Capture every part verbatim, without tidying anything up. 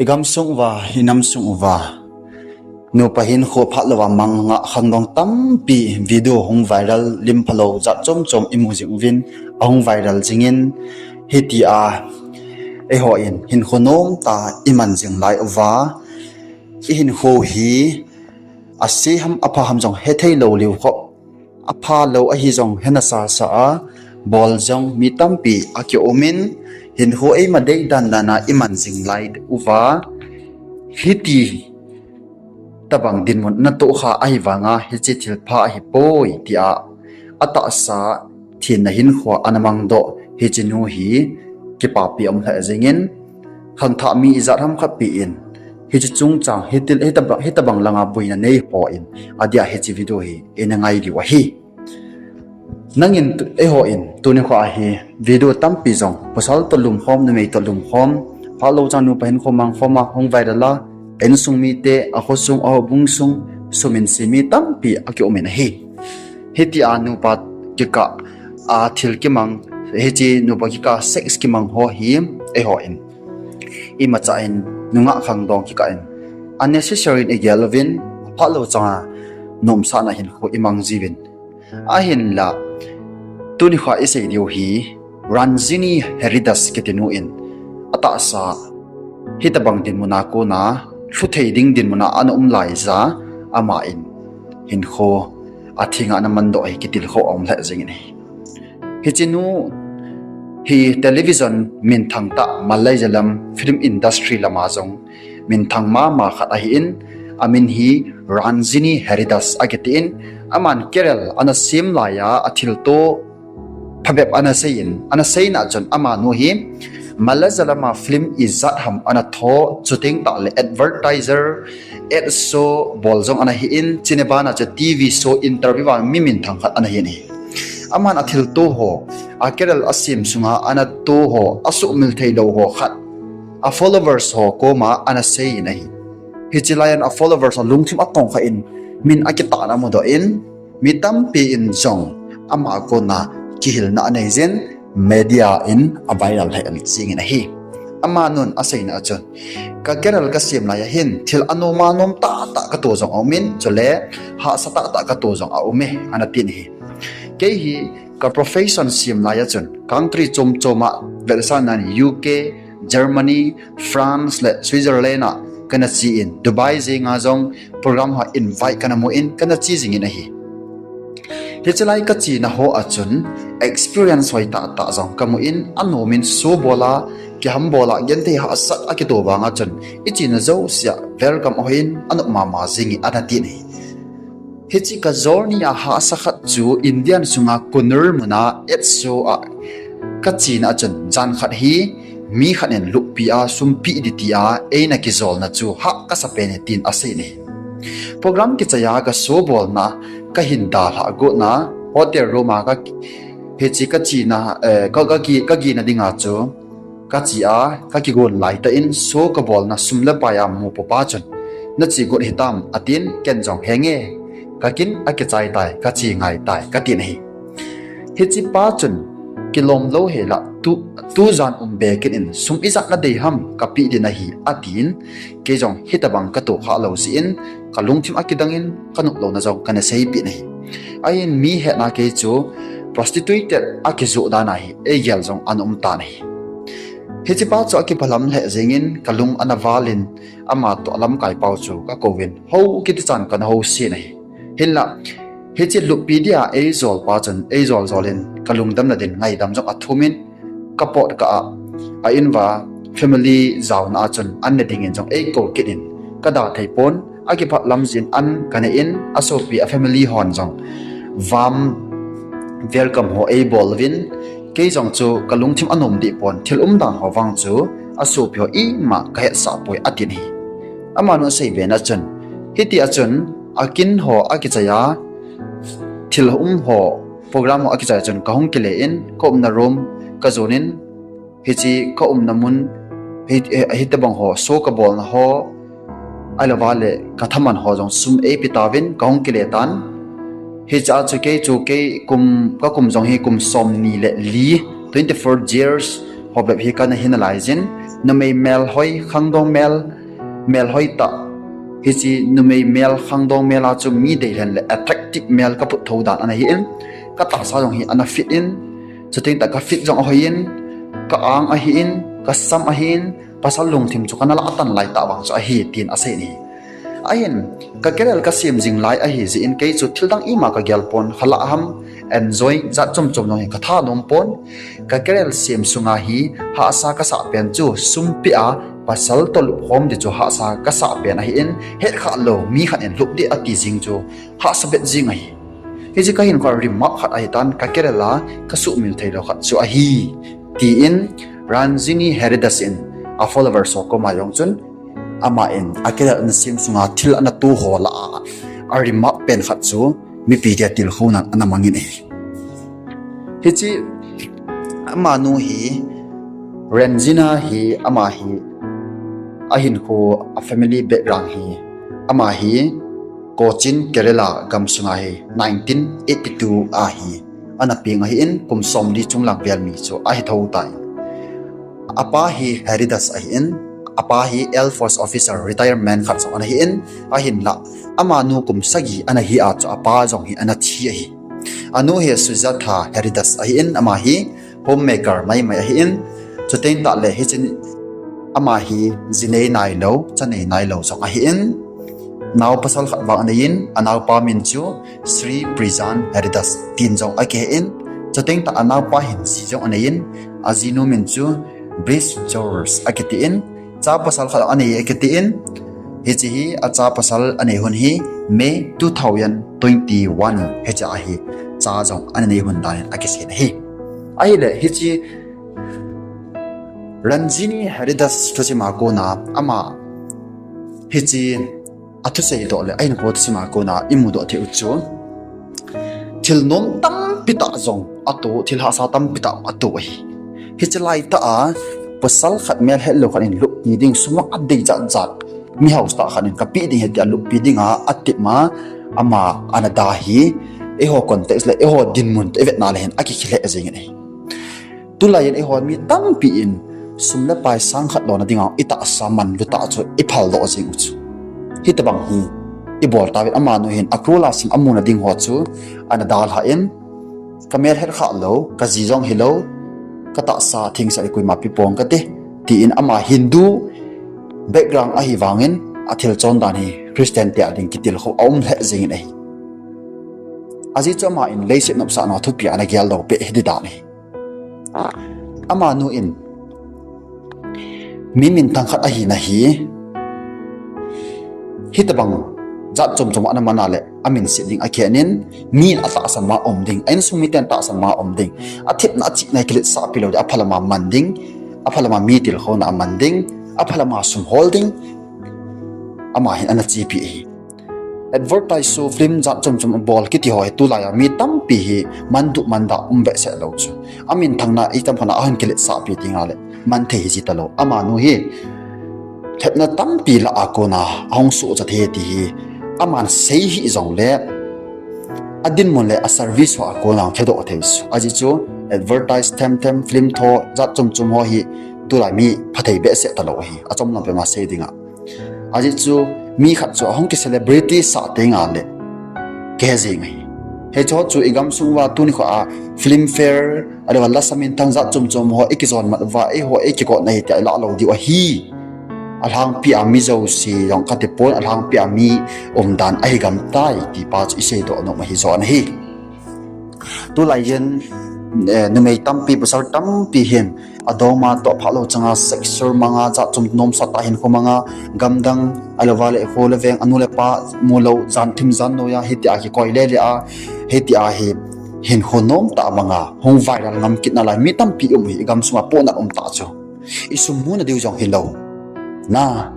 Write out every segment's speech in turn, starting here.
I gamsung uva, i namsung uva, nupa hinkho phat louva mang ngah khangdong tampi video hung viral, lim phalou jat chom chom i mu jing uvin, ahung viral jingin, hitia eihon hinkho nomtah i man jing lai uva, i hinkho hi ase ham apha ham jong hethei lou liu khop, apha lou ahi jong hena sasa a, bol jong mi tampi akiumin, hinkho eima deidan dan a i man jing lai uva, hiti tobang dinmun natoh kha ahivanga hiche thil pha ahipoi tia atahsa thenna hinkho ana mangdoh hiche nu hi kipapi aum lheh jingin, khangthah mi ijat ham khat pen, hiche chungchang, hiti, hitobang, hitobang langa boina nei hon, adia hiche video hi ina ngai diu ahi. Nangin tu, eihon, tuni khoa hi video tampi jong, pasal toh lumkhom, numei toh lumkhom, phat lou chang nupa hinkho mangkhom a hung viral a, insung mite, akhosung, ahoubung sung, suminse mi tampi akiumin ahi. Hitia nupa kikah a thil kimang, hiche nupa kikah sex kimang ho hi, eihon, imacha in, nungah khangdong kikah in, unnecessary in i gel uvin, phat lou changa nomsahna hinkho i mang jiuvin. Ahinla, tuni khoa i sei diu hi, Ranjini Haridas kiti nu in, atahsa, hitobang dinmun a kona, lhuthei ding dinmun a ana um laija, aman, hinkho, athenga ana mandoh hi kitilkhou aum lheh jingin ahi. Hiche nu hi television minthang tah Malayalam film industry lama jong minthang mama khat ahin, amin hi Ranjini Haridas akitin, aman career ana sem laiya athilto phabep ana seiyin, ana seina chun amanu hi Malayalam a film ijat ham ana tho, chuteng tahle advertiser, ad show bol jong ana hin, chuni bana chu TV show interview a mi minthang khat ana hin ahi. Aman athilto ho, acareer asem sunga ana to ho, asuhmil theilou ho khat, a followers ho koma ana seiyin ahi. Hiche laiyin a followers ho lungthim atongkha in, min akitahna amudoh in, mi tampi in jong ama kona kihilna aneijin, media in a viral lheh jingin ahi. Amanun aseina chun, ka career kasem laiya hin thil anom anom tahtah kato jong aumin, chule hahsa tahtah kato jong aume, ana tin ahi. Kei hi ka profession sem laiya chun country chom choma, vetsahnan UK, Germany, France le Switzerland a kana chen, Dubai jenga jong program ho invite kana mun kana che jingin ahi. Hiche lai kachena hoa chun experience hoitahtah jong kamun, anomin show bola, kiham bola, genthei hahsat akito vanga chun ichena jousea welcome ahoiyin, anop mama jingin ana tin ahi. Hiche ka journey a hahsa khat chu Indian sunga Kannur muna ad show a kachena chun jan khat hi mi khat in luppi a sumpeh ding tia eina kijolna chu hah kasapen e tin asei ahi. Program kichaiya ka show bolna kahin dalhah gotna hotel room a ka, hiche kachena, eh, ka, ka, kagena dinga chu kache a kakigon laitah in show kabolna sum le pai a mupopa chun, nache got hitam atin, ken jong henge, kakin akichai tai, kache ngai tai katin ahi. Hichepa chun kilom lou hela tu, tujan um be kit in sum ijat nadei ham kapeh ding ahi atin, kei jong hitobang katoh khah lou jeh in kalungthim akidangin kanop louna jong kana seipeh ahi. Ahin mi hetna kei chu prostitute a kijoh dan ahi, eigel jong ana um tan ahi. Hichepa chu akiphalam lheh jengin kalung ana valin, amatoh lamkaipau chu kakouvin, hou kitichan kana housen ahi. Hinla, hiche luppi dia eijolpa chun eijol jolin kalungdamna din ngaidam jong athumin, kapot kah a, a in uva family jaona a chun an ne dingin jong eikou kit in, kada theipon, akiphalam jeh in an kaneh in, asopi a family hon jong warm welcome ho eibol uvin, kei jong chu kalungthim anom dehpon, thil umdan ho vang chu asopi ho ima kahetsahpoi atin ahi. Amanu asei bena chun, hitia chun akin ho akichaiya, thil um ho, program ho akichaiya chun kahung kile in, kaumna room kajonin, hiche kaumna mun, hi, hi, hitobang ho show kabolna ho, ahilouva le kathaman ho jong sum eipe tauvin kahung kile tan. Hichea chu kei chu kei kum, kakum jong hi kum somni le li, twenty-four years ho bep hi kana hi nalaijin. numei melhoi, khangdong mel, melhoi tah. Hiche numei mel, khangdong mel a chu mi deilhen le attractive mel ka phut tho dan ana hi in, ka tahsa jong hi ana fit in, chuteng tah ka fit jong ahoi in, ka ang ahi in, ka sam ahi in, pasal lungthim chu kana lah atan lai tah vang chu ahi, tin asei in ahi. Ahin, ka career ka sem jing lai ahi jeh in kei chu thil dang ima ka gel pon, khalah ham, enjoy, jat chom chom jong hi ka tha nom pon. Ka career sem sunga hi hahsa ka sah pen chu sum peh a pasal toh lupkhom ding chu hahsa ka sah pen ahi in, het kha lou mi khat in lup ding ati jing chu hahsa bet jing ahi. Hiche ka hinkho a remark khat ahi tan, ka career a ka suhmil thei lou khat chu ahi, tin Ranjini Haridas in a followers ho koma jong chun, ama in a career ana sem sunga thil ana toh ho lah a, a remark pen khat chu mipi dia tilkhouna ana mang in ahi. Hiche amanu hi, Ranjini hi, ama hi, a hinkho, a family background hi, ama hi Cochin, Kerala gam sunga hi nineteen eighty-two a hi ana peng ahi in, kum somli chunglang vel mi chu ahi tho tai. Apa hi Haridas ahi in, apa hi Air Force officer retirement khat jong ana hi in, ahinlah amanu kum sagi ana hi a chu apa jong hi ana thi ahi. Anu hi Sujatha Haridas ahi in, ama hi homemaker maimai ahi in, chuteng tah le hichun ama hi ji nei nai lou, cha nei nai lou jong ahi in, nao pasal khat vang anei in, anaopa min chu Sri Prijan Haridas tin jong akihen, chuteng tah anaopa hin ji jong anei in, ajinu min chu Bliss George akiti in, cha pasal khat anei akiti in, hiche hi acha pasal anei hun hi May two thousand twenty-one hiche ahi, cha jong anei hun dan in akisei ahi. Ahile hiche Ranjini Haridas thusim a kona ama hiche athusei doh le ahinkho thusim a kona imudoh thei u chu, thil nom tampi tah jong atoh, thil hahsa tampi tah atoh ahi. Hiche laitah a pasal khat melhet lou khat in luppi ding, sum adei jat jat, mi hausa tah khat in kapeh ding ahi tia luppi dinga atep ma, ama ana da hi, eiho context le eiho dinmun toh ivetna le hin akikhel lheh jeng in ahi. Tulai in eiho mi tampi in sum le pai sang khat lona dinga itahsa manlu tah chu iphaldoh jeng u chu, hitobang hi ibol tauvin, amanu hin a crore a sim amuna ding ho chu ana dalha in, ka melhet kha lou, ka ji jong hilou, ka tahsa thengse hi koima pe pong kate, tin ama Hindu background ahi vangin athil chondan hi Christian te a ding kitilkhou aum lheh jeng in ahi. Ajeh chu ama in leiset nopsahna thupi ana geldoh peh hiti dan ahi. Amanu in mi minthang khat ahina hi, hitobang jat chom chom ana mana le amin set ding akhen in, mi in atahsan ma um ding, a insung miten tahsan ma um ding, athepna achihna kiletsahpi lou ding, aphalama man ding, aphalama mi tilkhouna aman ding, aphalama sum hol ding, ama hin ana chepi ahi. Advertise chu film jat chom chom abol kiti ho hi tulai a mi tampi hi manduh manda um behseh lou chu, aminthangna itam khat a ahin kiletsahpi dinga le man thei hiji talou. Amanu hi lhepna tampi lah a kona ahung sohcha thei ti hi aman sei hih jongle, adinmun le a service ho a kona lhedoh thei chu. Ajeh chu advertise them them, film tho jat chom chom ho hi tulai mi phathei behseh talou ahi, achom lam pema sei dinga. Ajeh chu mi khat chu ahung ki celebrity sah tengle kihe jeng ahi. Hicheho chu igamsung uva tuni kho a Filmfare, ahilouva lasa minthang jat chom chom ho ikijon mat uva eiho ikikotna hi tia ilah lou diu ahi. Alhangpi a mi jouse jong katipon, alhangpi a mi umdan ahi gam tai ti pa chu iseidoh nom ahi jo ahi. Tulai hin, eh, numei tampi, pasal tampi hin adongma toh phalou changa sexual manga, jat chom nomsa tah hinkho manga, gamdang, ahilouva le kho le veng, anu le pa mulou, jan thim jan noiya hitia kikoi lele a, hitia hi hinkho nomtah manga hung viral ngam kit nalai mi tampi um hi igamsunga, pohnat umtah chu. Isum muna diu jong hilou na,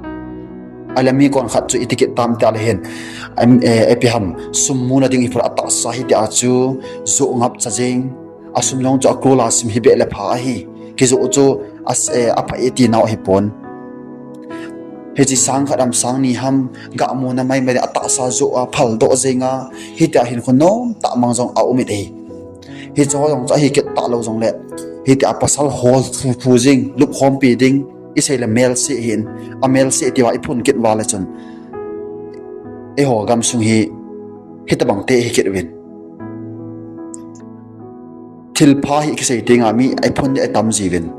ahile mi konkhat chu iti kit tam tia le hin, em, eh, ipi ham, sum muna ding hi phot atahsa hitia chu joh ngapcha jeng, asum jong chu a crore a sim hibeh le pha ahi, kijoh chu as-, eh, apha e tinau ahipon. Hiche sang khat ham sang ni ham, gah muna maimai ding atahsa joh a phaldoh jenga, hitia hinkho nomtah mang jong aum in ahi. Hicheho jong chu ahi kit talou jongle, hitia pasal hol phu phu jing, lupkhompi ding, isei le melse hin, amelse tia iphun kit uva le chun, eiho gamsung hi, hitabang te hi kit uvin. Thilpha hi kisei tenga mi iphun ding atam jiuvin.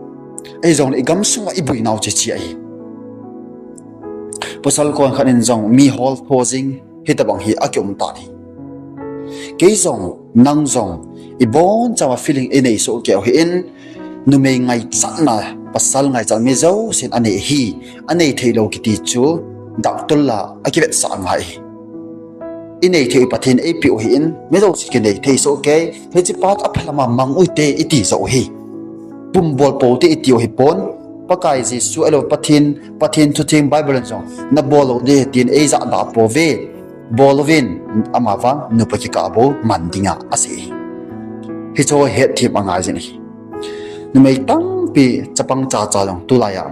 Ahijongle igamsunga iboinau cheche ahi. Pasal konkhat in jong mi hol tho jing, hitabang hi akium tan ahi. Kei jong, nang jong, ibonchauva feeling inei soh kei u hin, numei ngaichatna, pasal ngaichat mi jousen anei ahi, anei theilou kiti chu, doctor la akivetsah ngai ahi. Inei thei u Pathen eipeh u hin, mi jouse kinei thei soh kei, hiche pa chu aphalama mang ute iti joh u hi. Pumbol pou te iti u hipon, Pakai Jesu ahilou Pathen, Pathen thutheng Bible in jong, nabol lou ding tin eijahda pouve, bol uvin, amavang nupa kikah bou man dinga asei. Hicheho hetthem angai jin ahi. Numei tampi chapang chacha jong tulaiya,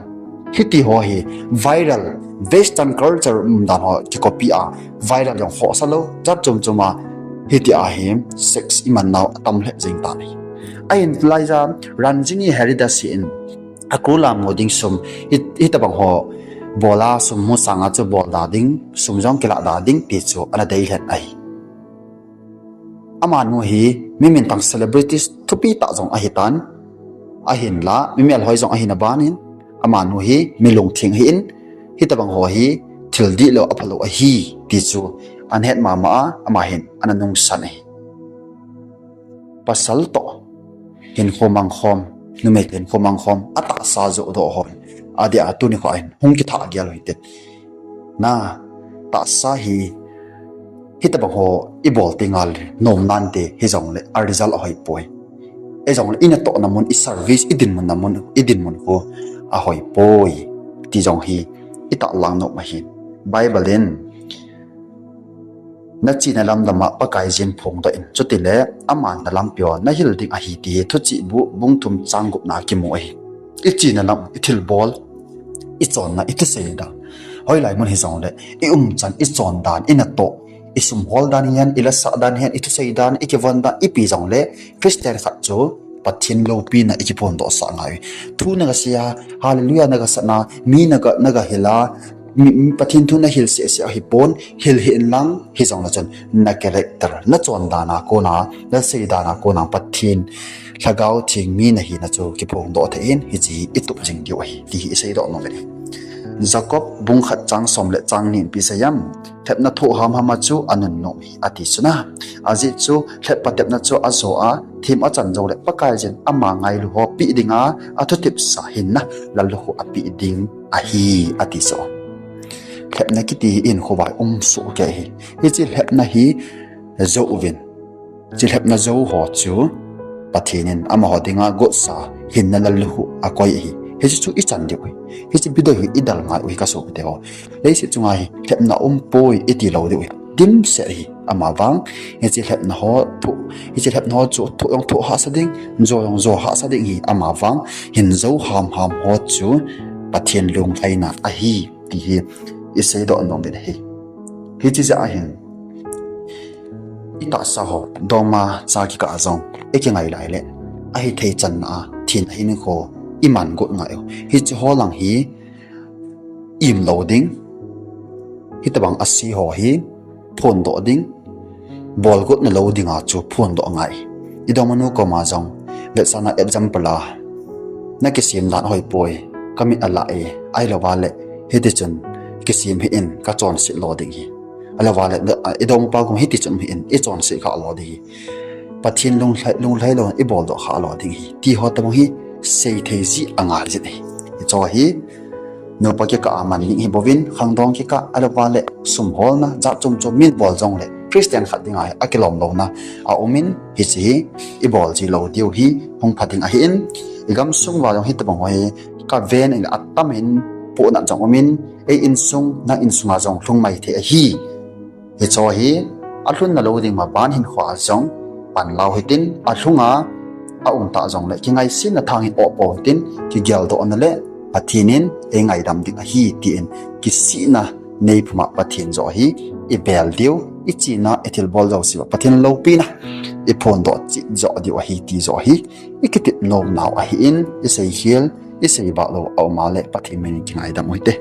hitiho hi viral, Western culture umdan ho kicopy a, viral jong khohsa lou, jat chom choma, hitia hi sex iman nau atam lheh jeng tan ahi. Ahin tulaija Ranjini Haridas hi in, akrola mu ding sum, hi, hitabang ho bola sum mu sanga chu bol da ding, sum jong kilah da ding ti chu ana dei lheh ahi. Amanu hi mi mintang celebrities thupi tah jong ahitan, ahinla mi melhoi jong ahina banin, amanu hi mi lungtheng ahin, hitabang ho hi thil dihlou aphalou ahi ti chu ana het mama a, ama hin ana nungsan ahi. Pasal toh hinkho mangkhom, numei hinkho mangkhom, atahsa johdoh hon, adia tuni kho ahin hung kithah gel u hite. Na, tahsa hi, hitabang ho ibol tengle nom nante, hijongle a result ahoipoi. Hijongle inatohna mun, i service, idinmunna mun, idinmun khu ahoipoi ti jong hi itahlang nom ahi. Bible in, nachena lamdama Pakaiyin phongdoh in, chutile aman nalampi ho nahil ding ahi ti hi Thuchih bu bung thum chang gupna kimu ahi. Ichena lam, ithilbol, ichonna, ithusei dan, hoilai mun hijongle, iumchan, ichondan, inatoh, isumhol dan hihen, ilasah dan hihen, ithusei dan, ikivon dan, ipi jongle, Christian khat chu Pathen loupina ikiphondohsah ngai. Thu nagasei a, hallelujah nagasatna, mi naga, nagahil a, mi, mi Pathen thu nahil sehseh ahipon, hil hih inlang, hijongle chun na character, nachondana kona, naseidan a kona Pathen Lhagao Theng mi nahina chu kiphongdoh thei in, hiche hi itup jing diu ahi, ti hi iseidoh nom in ahi. Jacob bung khat chang som le chang ni in ipi asei em, lhepna thoh hamhama chu anunnom ahi, ati chuna. Ajeh chu lhep patepna chu ajo a, them achan joule Pakaiyin ama ngailu ho peh dinga athutepsa hinna lallukhuh apeh ding ahi, ati chu. Lhepna kiti hi ihinkhovah um sohkei ahi. Hiche lhepna hi jou uvin, hiche lhepna jou ho chu Pathen in amaho dinga gotsa hinna lallukhuh akoi ahi. Hiche chu ichan diu ahi. Hiche video hi idel ngai u hi kasopiteho. Leiset chunga hi lhepna umpoi itilou diu ahi. Dimset ahi, amavang hiche lhepna ho thoh, hiche lhepna ho chu thoh jong thoh hahsa ding, jo jong jo hahsa ding ahi, amavang hin jou hamham ho chu Pathen lunglhaina ahi, ti hi iseidoh nom in ahi. Hiche jeh ahin, itahsa ho dongma cha kikah a jong ikingai laile, ahithei channa a thina hinkho iman got ngai u. Hicheho lang hi imlou ding, hitobang ase ho hi phondoh ding, bolgotna lou dinga chu phondoh ngai. Idongmanu koma jong vetsahna example a, nakisem dan hoipoi, kamit alah e, ahilouva le hitichun kisem hih in, kachonset lou ding ahi. Ahilouva le idongmapa kom hitichun hih in, ichonset khah lou ding ahi. Pathen lunglhai, lunglhai louna iboldoh khah lou ding ahi, tiho tobang hi seithei ji angai jin ahi. Hicheho hi nupa kikah a man ding ahibouvin, khangdong kikah, ahilouva le sumholna jat chom chom min bol jongle Christian khat dinga hi akilom louna aumin, hiche hi ibol ji lou diu hi hung pha ding ahin, igamsung uva jong hitobang ho hi kaven in atamin, pohnat jong umin, ei insung, nang insunga jong lhung mai thei ahi. Hicheho hi alhunna lou ding ma ban hinkhoa jong panlau hitin, alhunga aum tah jongle kingaisetna thang hin ohpou hitin, kigeldohna le Pathen in eingaidam ding ahi tin kisihna neipuma Pathen joh hi ibel diu, ichena ithilbol jousea Pathen loupina iphondoh cheh joh diu ahi ti joh hi ikitep nomnau ahin, iseikhel isei vah lou a um a le Pathen min in kingaidam u hite.